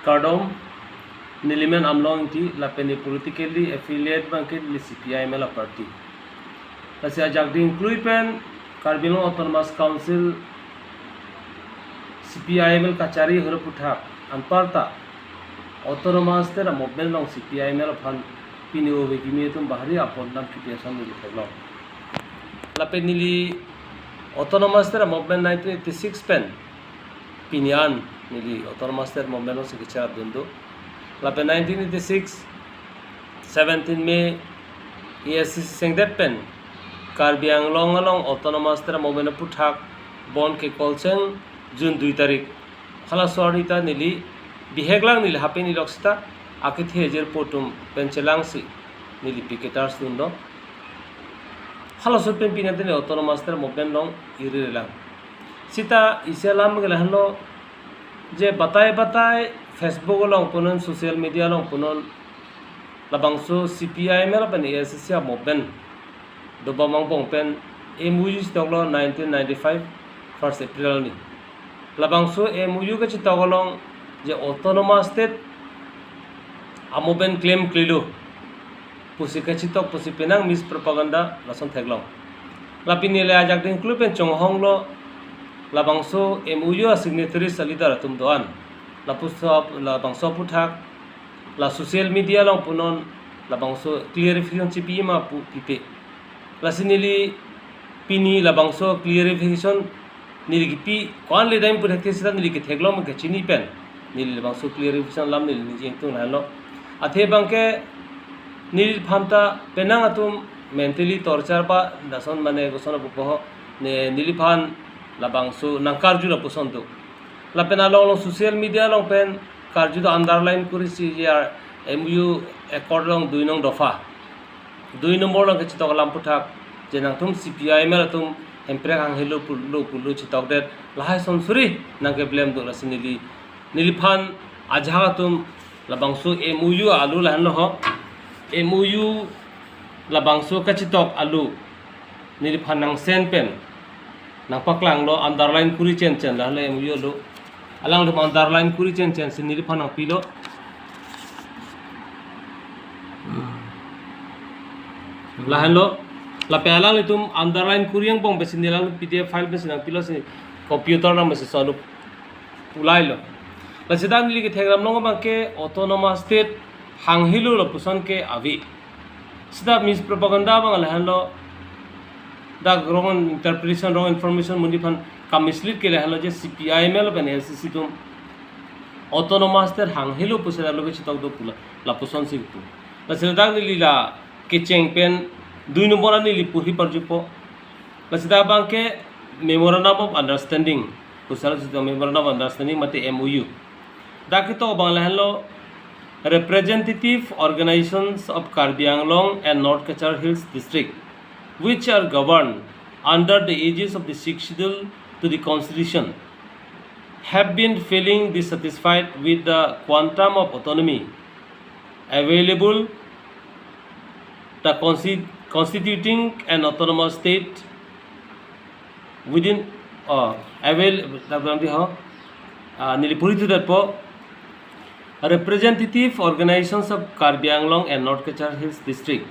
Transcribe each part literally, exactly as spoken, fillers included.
Kardom, nelimen Amlong Ingti, lapen ne politically affiliate abangke neli C P I M L a party. Lasi ajak dingklui pen Karbi Anglong Autonomous Council C P I M L kachari ahut aphuthak anparta Autonomous State a movement along C P I M L aphan pini ove kimi atum bahari apon dam kipi ason neli theklong. Lapen neli Autonomous State a movement nineteen eighty-six pen pini an neli Autonomous State movement alongsi kacharap dun do. Lapen nineteen eighty-six, seventeen May, A I C C sengdet pen Karbi Anglong along Autonomous State movement aphuthak bond kekolcheng June dui tarik. Halaso arni ta neli bihek lang neli happy ni lok sita akethe ajirpo atum pen chelangsi neli picketers dun do. Halaso pen pini an te neli Autonomous State movement along iri lang. Sita isi alam ke lahenlo je batai batai Facebook along punon, social media along punon, labangso C P I M L pen A I C C a movement dobom angbong pen M O U chetoklo nineteen ninety-five first April ni. Labangso M O U kachetok along je Autonomous State a movement klemklelo pusi kachetok pusi penang mispropaganda lason theklong. Lapen neli ajak dingklui pen chonghonglo labangso M O U a signatories a leader atum do-an. Lapuso, labangso aphuthak la social media along punon labangso clarification chipi ma pu pipe. Lasi neli pini labangso clarification neli kipi ko-an le dam pu thekthe sita neli ketheklong kachini pen neli labangso clarification alam neli ningje ingtung lahenlo. Athe abangke neliphan ta penang atum mentally torture ba lason mane koson apupo ho ne neliphan labangso nangkarju lapuson do. Lapen along along social media along pen karju do underline kurisi je M O U accord along dui nong dopha, dui nombor along kachetok alam aphuthak je nangtum C P I M L atum Hemprek hanghelo pulo pulo chetokdet lahai son suri nangkeblem do. Lasi neli neliphan ajahak atum labangso M O U alu lahenlo ho, M O U labangso kachetok alu neliphan nangsen pen nangpaklanglo, underline kuri chen chen lahenlo M O U alu. Alangtum underline kuri chen chen si neliphan nangpilo. Lahenlo, lapen alanglitum underline kuri angbong pensi nelang P D F file pensi nangpilo si computer nang pensi solve ulailo. Lasi dak neli ketheklong abangke Autonomous State hanghelo lapuson ke ave. Sita mispropaganda abang lahenlo, dak wrong interpretation, wrong information monit aphan kamislead ke lahenlo je C P I M L pen A I C C atum Autonomous State hanghelo pusi lalu kachetok do pu la, lapuson si pu. Lasi dak neli la kecheng pen dui nombor an neli porhi parjupo. Lasi dak abangke Memorandum of Understanding, kusal si Memorandum of Understanding mate M O U. Dak ketok abang lahenlo, representative organizations of Karbi Anglong and North Cachar Hills District, which are governed under the aegis of the Sixth Schedule to the Constitution, have been feeling dissatisfied with the quantum of autonomy available, the consti-, constituting an autonomous state within, uh, avail-, uh, neli porhi thudet po, representative organizations of Karbi Anglong and North Cachar Hills District,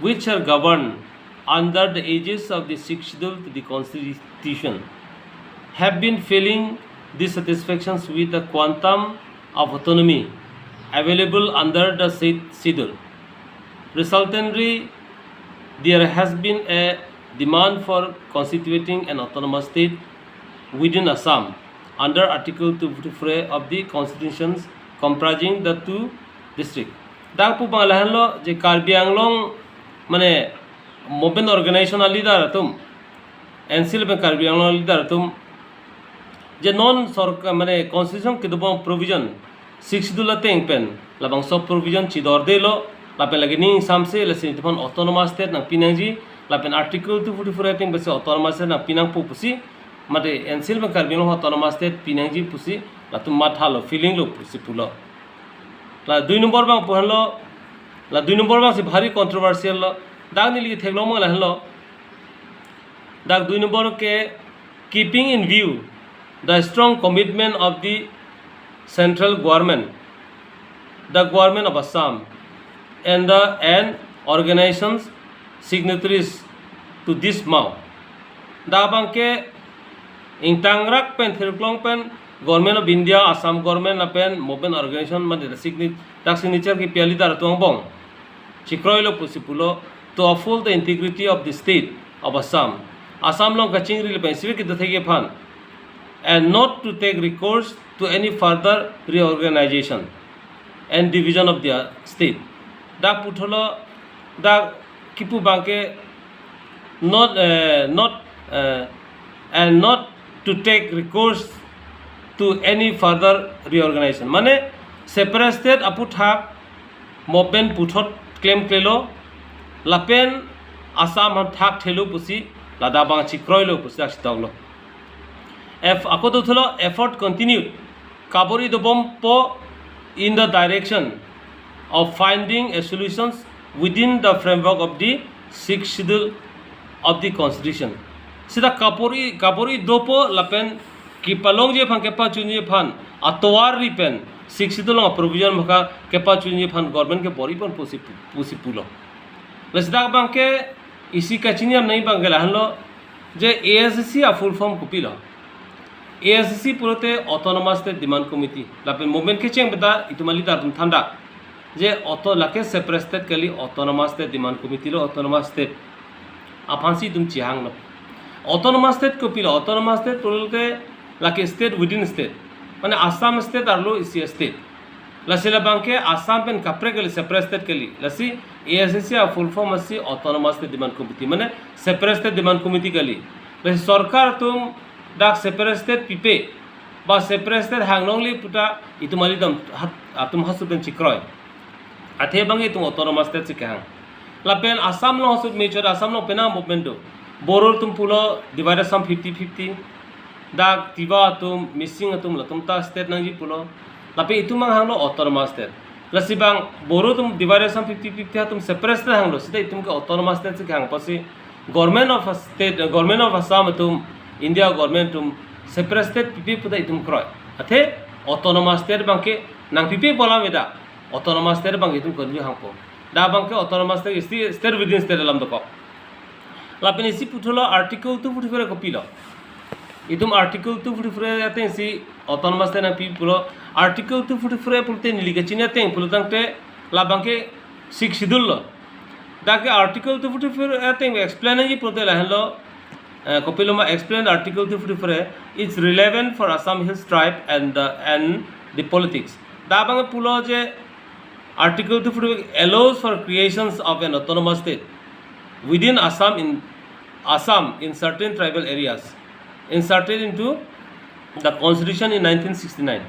which are governed under the aegis of the Sixth Schedule to the Constitution, have been feeling dissatisfactions with the quantum of autonomy available under the said schedule. Resultantly, there has been a demand for constituting an autonomous state within Assam under Article two forty-four A of the Constitution, comprising the two district. Dak pu abang lahenlo je Karbi Anglong mane movement organization a leader atum, N C L pen Karbi Anglong leader atum, je non sorkar mane constitution kedobom provision Sixth Schedule ateng pen labangso provision chidordelo, lapen lake ning samse lasi nelitum aphan autonomous state nangpi nangji, lapen Article two forty-four ateng pensi autonomous state nangpi nangpo pusi, mate N C L pen Karbi Anglong autonomous state pi nangji pusi latum mathalo, feeling lo pusi pulo. La dui nombor abang pu henlo, la dui nombor abang si bhari controversial lo. Dak neli theklong abang lahenlo, dak dui nombor ke, keeping in view the strong commitment of the central government the government of Assam and the, and organizations signatories to this M O U. Dak abangke ingtangrak pen thirklong pen Government of India, Assam government lapen movement organization mate dak signi-, dak signature kepi alitar atum angbong chekroilo pusi pulo, to uphold the integrity of the state of Assam. Assam along kachingri lapen civic kithekji aphan, and not to take recourse to any further reorganization and division of the state. Dak puthot lo, dak kipu abangke not, eh, not, eh, and not to take recourse to any further reorganization. Mane separate state aputhak movement puthot klemklelo lapen Assam aphan thakthelo pusi ladak abang chekroilo pusi dak chetoklo. If ako dothulo, effort continued kabor-i dobompo in the direction of finding a solutions within the framework of the Sixth Schedule of the Constitution. Sita kabor-i, kabor-i dopo lapen kepalongji aphan, kepachunji aphan atovar ri pen Sixth Schedule along provision maka kepachunji aphan government ke bor-i pon pusi pu-, pusi pulo. Lasi dak abangke isi kachini amnai abangke lahenlo je A S D C a full form kopilo. A S D C pulote Autonomous State Demand Committee. Lapen movement kecheng beta itum alitar atum thandak je auto lake separate state kali, Autonomous State Demand Committee lo, Autonomous State aphansi itum chehanglo. Autonomous State kopilo? Autonomous State pulote lake state within state. Mane Assam state arlo isi state. Lasi labangke Assam pen kaprek kali, separate state kali. Lasi A S D C a full form asi Autonomous State Demand Committee, mane separate state demand committee kali. Lasi sorkar atum dak separate state pipe ba separate state hanglongle puta itum alitum hat-, atum halaso pen chekroi. Athe abang itum Autonomous State si kehang. Lapen Assam along halaso mechot, Assam along penang movement do. Boro atum pulo divide Assam fifty fifty. Dak Tiwa atum, Mising atum, latum ta state nangji pulo. Lapen itum abang hanglo Autonomous State. Lasi abang Boro atum divide Assam fifty fifty atum separate state hanglo, sita itum ke Autonomous State si kehang pusi Government of a State, Government of Assam atum, India government atum separate state pipe puta itum kroi. Athe Autonomous State abangke nangpipe pu alam eda, Autonomous State abang itum continue hangpo. Dak abangke Autonomous State, state, state within state alam dokok. Lapen isi puthot lo Article two forty-four kopilo? Itum Article two forty-four ateng si Autonomous State nangpi pulo. Article two forty-four pulote neli kachini ateng pulo tangte labangke Sixth Schedule lo. Dak ke Article two forty-four ateng explain nangji pulote lahenlo, eh, kopilo ma explain Article two forty-four, it's relevant for Assam Hills tribe and the, and the politics. Dak abang pulo je Article two forty-four allows for creations of an autonomous state within Assam in, Assam in certain tribal areas inserted into the constitution in nineteen sixty-nine.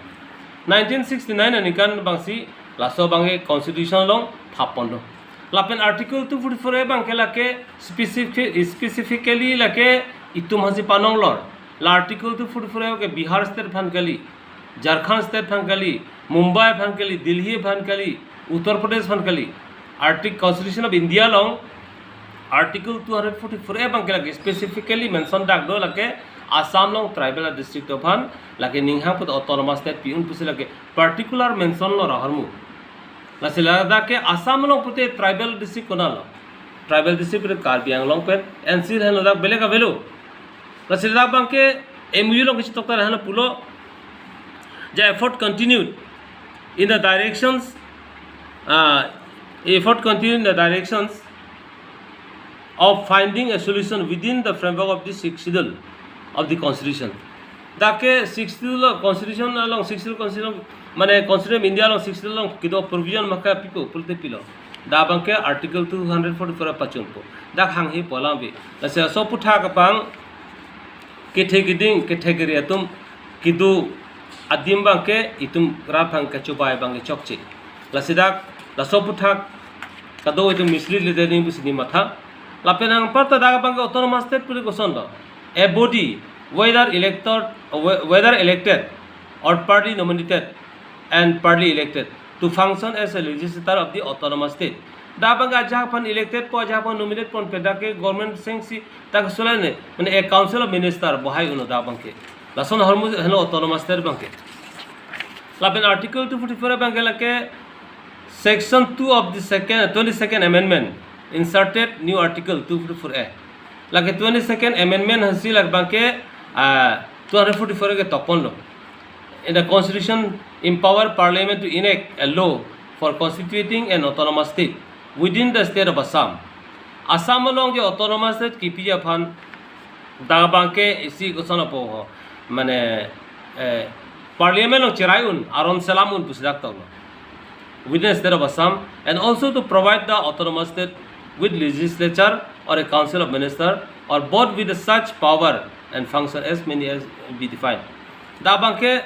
Nineteen sixty-nine aningkan abangsi laso abangke constitution along thap ponlo. Lapen Article two forty-four abangke lake specific-, specifically lake itum aphansi panonglor. La Article two forty-four ke Bihar state aphan kali, Jharkhand state aphan kali, Mumbai aphan kali, Delhi aphan kali, Uttar Pradesh aphan kali. Artic-, Constitution of India along Article two hundred forty-four A abangke lake specifically mention dak do, lake Assam along tribal district aphan lake ning hang put autonomous state pi-un pusi lake particular mention lo ra ahormu. Lasi ladak ke Assam along pute tribal district konat lo? Tribal district pute Karbi Anglong pen, N C lahenlo, dak belek avelo. Lasi ladak abangke M O U along kechetok ta lahenlo pulo, the effort continued in the directions, uh, effort continued in the directions of finding a solution within the framework of the Sixth Schedule of the Constitution. Dak ke Sixth Schedule lo, Constitution along, Sixth Schedule Constitution, mane Constitution of India along Sixth Schedule along kedo provision maka pipo pulote pilo? Dak abangke Article two hundred forty-four pachunpo. Dak hanghe pu alam ave. Lasi laso aputhak abang kethe keding, kethe kere atum kedo adim abangke itum rat aphan kachobai abangke chokche. Lasi dak laso aputhak kado itum mislead le dei pusi neli matha. Lapen anparta dak abangke autonomous state pule koson lo? A body, whether elected, whe-, whether elected or partly nominated and partly elected, to function as a legislator of the autonomous state. Dak abangke ajahak aphan elected po, ajahak aphan nominated pon pen dak ke government sengsi dak solane, mane a council of minister bohai un-e dak abangke. Lason ahormu henlo autonomous state abangke. Lapen Article two forty-four abangke lake Section two of the second, twenty-second Amendment inserted new article two forty-four A. Lake twenty-second Amendment hasi lake abangke, ah, two forty-four A ke tokponlo. In the Constitution, empower Parliament to enact a law for constituting an autonomous state within the state of Assam. Assam along ke autonomous state kipiji aphan dak abangke isi koson apo ho, mane, eh, Parliament along cherai un, aron selam un pusi dak toklo. Within the state of Assam, and also to provide the autonomous state with legislature or a council of minister or both with such power and function as many as be defined. Dak abangke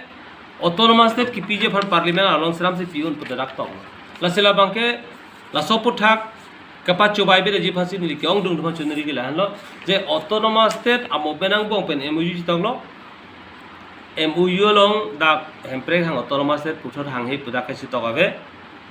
autonomous state kipiji aphan Parliament aron selam si pi un pu dak toklo. Lasi la abangke laso aphuthak kapachobei bedeji aphansi neli ke-ongdung aphan choningri ke lahenlo, je autonomous state amo pen angbong pen M O U chetoklo. M O U along dak Hemprek hang autonomous state puthot hanghe pu dak kesi tok ave.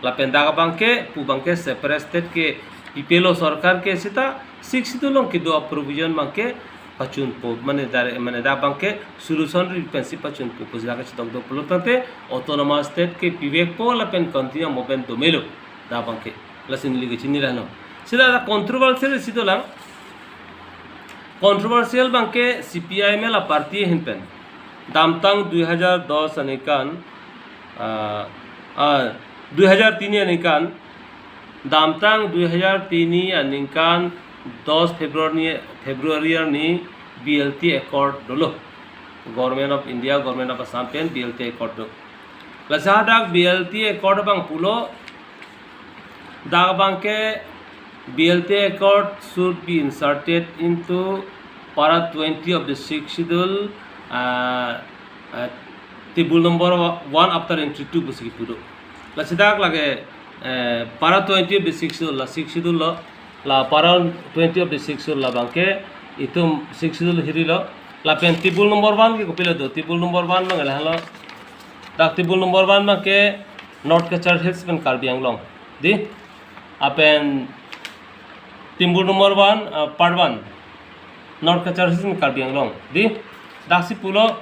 Lapen dak abangke pu abangke separate state ke pipelo sorkar ke seta Sixth Schedule along kedo a-provision abangke pachunpo, mane dak, mane dak abangke solution ri pensi pachunpo pusi dak kesi tok do pulo tangte autonomous state ke pivekpo lapen continue amo pen do melo dak abangke. Lasi neli ke chini lahenlo. Seta dak controversial isi dolang. Controversial abangke C P I M L a-party ahin pen. Damtang dui hajar dos aningkan, ah, ah, dui hajar tini aningkan, damtang dui hajar tini aningkan dos February, February arni B L T Accord dolo. Government of India, Government of Assam pen B L T Accord do. Lasi hadak B L T Accord abang pulo, dak abangke B L T Accord should be inserted into para twenty of the Sixth Schedule, uh, uh, table number one after entry two pusi kipu do. Lasi dak lake, eh, para twenty of the Sixth Schedule, la Sixth Schedule lo, la para twenty of the Sixth Schedule la abangke itum Sixth Schedule hirilo. Lapen table number one ke kopilo do, table number one abang lahelo. Dak table number one abangke North Cachar Hills pen Karbi Anglong. Dei, lapen table number one, uh, part one, North Cachar Hills pen Karbi Anglong. Dei, daksi pulo,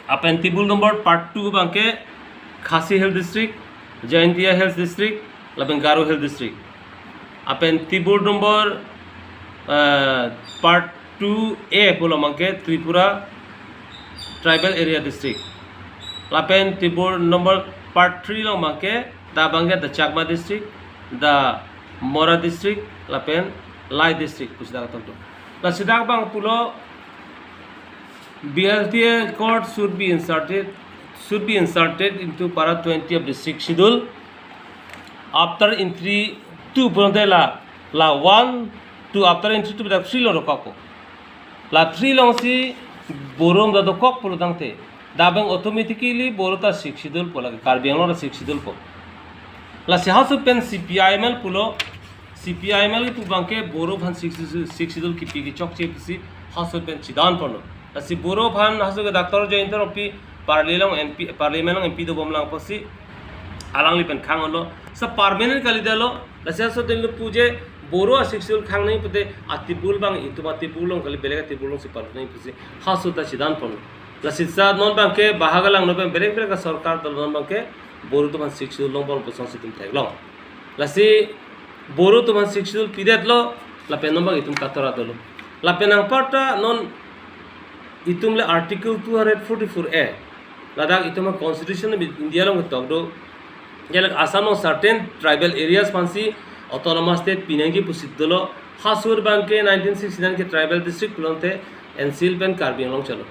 lapen table number part two abangke Khasi Hills District, Jaintia Hills District, lapen Garo Hills District. Lapen table number, uh, part two A pulo abangke Tripura Tribal Area District. Lapen table number part three along abangke, dak abangke the Chakma District, the Mora District, lapen Lai District pusi dak toklo. Lasi dak abang pulo B L T Accord should be inserted, should be inserted into para twenty of the Sixth Schedule after entry two pulote la, la one, two after entry two dak three along dokokpo. La three alongsi Boro atum dokok pulo tangte, dak abang automatically Boro ta Sixth Schedule po, lake Karbi Anglong ta Sixth Schedule po. Lasi halaso pen C P I M L pulo, C P I M L pu abangke Boro aphan Sixth Schedule, Sixth Schedule kipi kechokche pusi halaso pen chidan ponlo. Lasi Boro aphan halaso ke Doctor Jayanta Rongpi Parli along M P, Parliament along M P dobomlang pusi alangli pen khang-unlo. Seta permanent kalidetlo. Lasi halaso adim lo pu je Boro a-Sixth Schedule khang nangji pute a-table abang itum a-table along kali, belek a-table alongsi palut nangji pusi halaso ta chidan ponlo. Lasi seta non abangke bahag along non pen berek berek a-sorkar dolo, non abangke Boro atum aphan Sixth Schedule longbom pu asonsi itum theklong. Lasi Boro atum aphan Sixth Schedule pidetlo, lapen non abang itum katora dolo. Lapen anparta non itum le Article two hundred forty-four A, ladak itum a-Constitution India along ketok do, je lake Assam along certain tribal areas aphansi autonomous state pinangji pusi dolo. Halaso abangke nineteen sixty-nine ke tribal district pulote N C L pen Karbi Anglong chalo.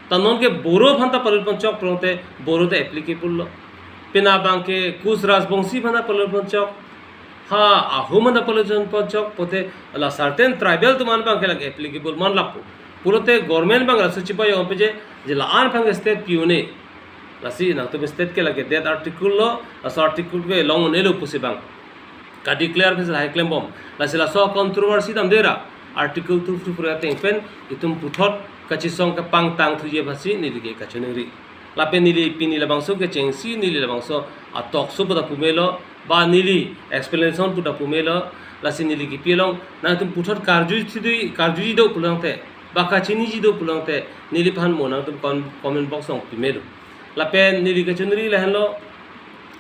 Ta non ke Boro aphan ta palut ponchok pulote Boro ta applicable lo. Pina abangke Kuch Rajbongshi aphan ta palut ponchok, ha Ahom aphan ta palut ponchok, pute la certain tribal atum aphan abangke lake applicable manlapo. Pulote government abang laso chipajok-ong pe je, je la-an aphan ke state pi-un-e. Lasi nangtum state ke lake det article lo, laso article ke long-un-elo pusi abang kadeclare pensi lahai klembom. Lasi laso controversy damde ra Article two forty-four ateng pen itum puthot kachesong kapangtang thuji aphansi neli ke kachoningri. Lapen neli pini labangso kechengsi neli labangso a-talk show pu ta pumelo, ba neli explanation pu ta pumelo. Lasi neli kipi along nangtum puthot karju thidui, karjuji do pulote, ba kachiniji do pulote, neliphan mo nangtum com-, comment box along pimelo. Lapen neli kachoningri lahenlo,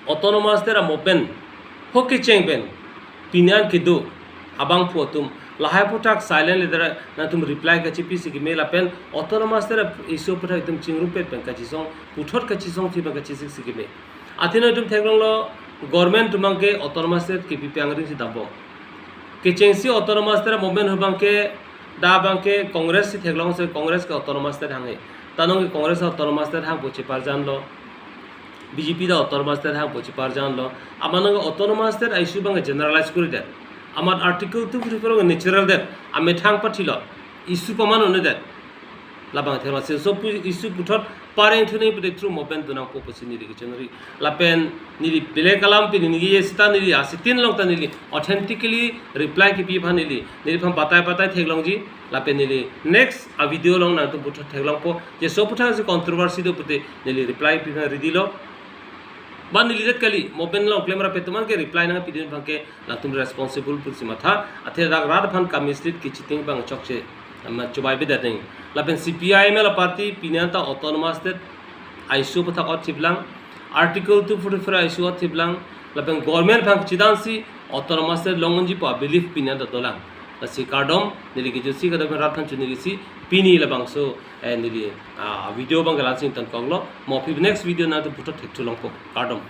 autonomous state amo pen Ho kecheng pen pini an kedo abangphu atum lahai aphuthak silent leader nangtum reply kachipi si keme lapen autonomous state issue aphuthak itum chingrumpet pen kachisong, puthot kachisong thi pen kachisik si keme. Athe nangtum theklonglo, government atum abangke autonomous state kepi pen angring si dambom. Kechengsi autonomous state movement hu abangke, dak abangke Congress si theklong si Congress ke autonomous state hanghe. Ta nonke Congress autonomous state hangpo cheparjanlo. B J P ta autonomous state hangpo cheparjanlo. Amat nonke autonomous state issue abangke generalize koridet. Amat Article two forty-four abangke natural det. Amethang pathilo. Issue paman un-edet. Labang thema si so pu issue puthot pareng thunei pute through movement donangpo pusi neli kechonri. Lapen neli belek alam pen neli ye sita neli asitin along ta neli authentically reply kepi aphan neli, neliphan batai batai theklongji. Lapen neli next a video along nangtum puthot theklongpo. Je so puthot si controversy do pute neli reply pi aphan ready lo. Ba neli det kali, movement along klemrap atum abangke reply nangpidun abangke latum responsible pusi matha, athe dak rat aphan kamislead kecheating abang chokche, ama chobei bedet nang. Lapen C P I M L party pini an ta autonomous state issue aphuthak ot thiplang, Article two forty-four issue ot thiplang, lapen government aphan chidansi autonomous state long unji pu belief pini an ta dolang. Lasi kardom, neli kejutsi kadokave rat aphan chonirisi, pini labangso, eh, neli, ah, video abangke la-an si ingtonkoklo, mo aphi next video nangtum puthot thekthulongpo, kardom.